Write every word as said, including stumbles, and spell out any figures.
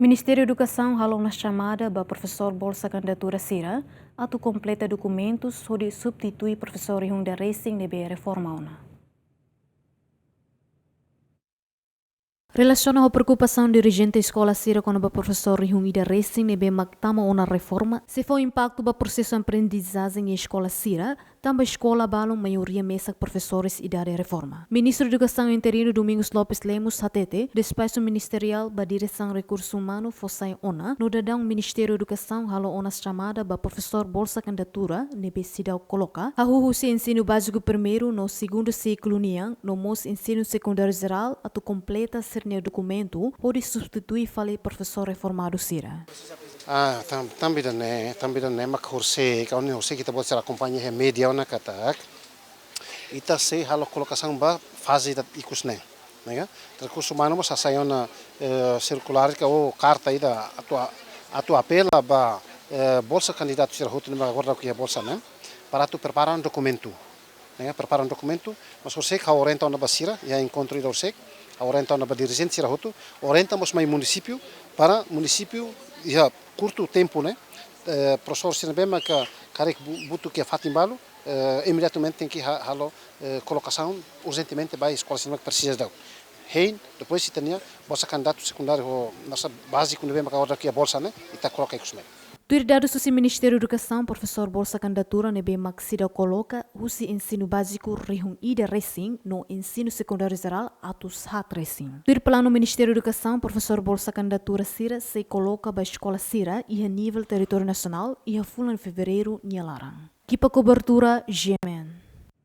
Ministériu Edukasaun halo ona xamada ba profesór bolsa kandidatura sira atu kompleta dokumentus hodi substitui profesór rihun ida resin ne'ebé reforma ona. Relasiona ho preokupasaun dirijente eskola sira kona-ba profesór rihun ida resin ne'ebé mak tama ona reforma, sei fó impaktu ba prosesu aprendizajen iha eskola sira, tanba eskola balun maioria mesak profesores idade reforma. Ministru Edukasaun interinu Domingos Lopes Lemos hatete, despaxu ministeriál ba Diresaun Rekursu Umanu fó sai ona, no daudaun Ministériu Edukasaun halo ona xamada ba profesór bolsa kandidatura ne'ebé seidauk koloka, hahú husi ensinu báziku primeiru no segundu siklu nian, no mós ensinu sekundáriu jerál atu kompleta sira-nia dokumentu hodi substitui fali profesór reformadu sira. Ah, tan-, tanba ida-ne'e, tanba ida-ne'e mak horisehik, aun horisehik ita-boot sira akompaña iha média ona katak ita sei halo kolokasaun ba faze ida ikus ne'e, ne'e ka? Rekursu umanu mós hasai ona, eh, sirkulár ka ou karta ida atu a-, atu apela ba, eh, bolsa kandidatu sira hotu ne'ebé agora daudauk iha bolsa ne'e, para atu prepara dokumentu. Ne'e ka, prepara dokumentu, mas horisehik ha'u orienta ona ba sira, iha enkontru ida horisehik, ha'u orienta ona ba dirijente sira hotu, orienta mós mai munisípiu, para munisípiu iha kurtu tempu ne'e, eh, profesór sira ne'ebé maka karik bu-, butuh iha fatin balu, eh, imediatamente tenke ha-, halo, eh, kolokasaun urjentemente ba eskola sira ne'ebé presiza daudaun. Hein, depois ita-nia bolsa kandidatu sekundáriu ho, nasa báziku ne'ebé maka agora daudauk iha bolsa ne'e, ita koloka ikus ne'e. Tuir dadus husi Ministériu Edukasaun, profesór bolsa kandidatura ne'ebé mak seidauk koloka husi ensinu báziku rihun ida resin no ensinu sekundáriu jerál atus haat resin. Tuir planu Ministériu Edukasaun, profesór bolsa kandidatura sira sei koloka ba eskola sira iha nivel territóriu nasionál iha fulan Fevereiru nia laran. Ekipa kobertura, G M N.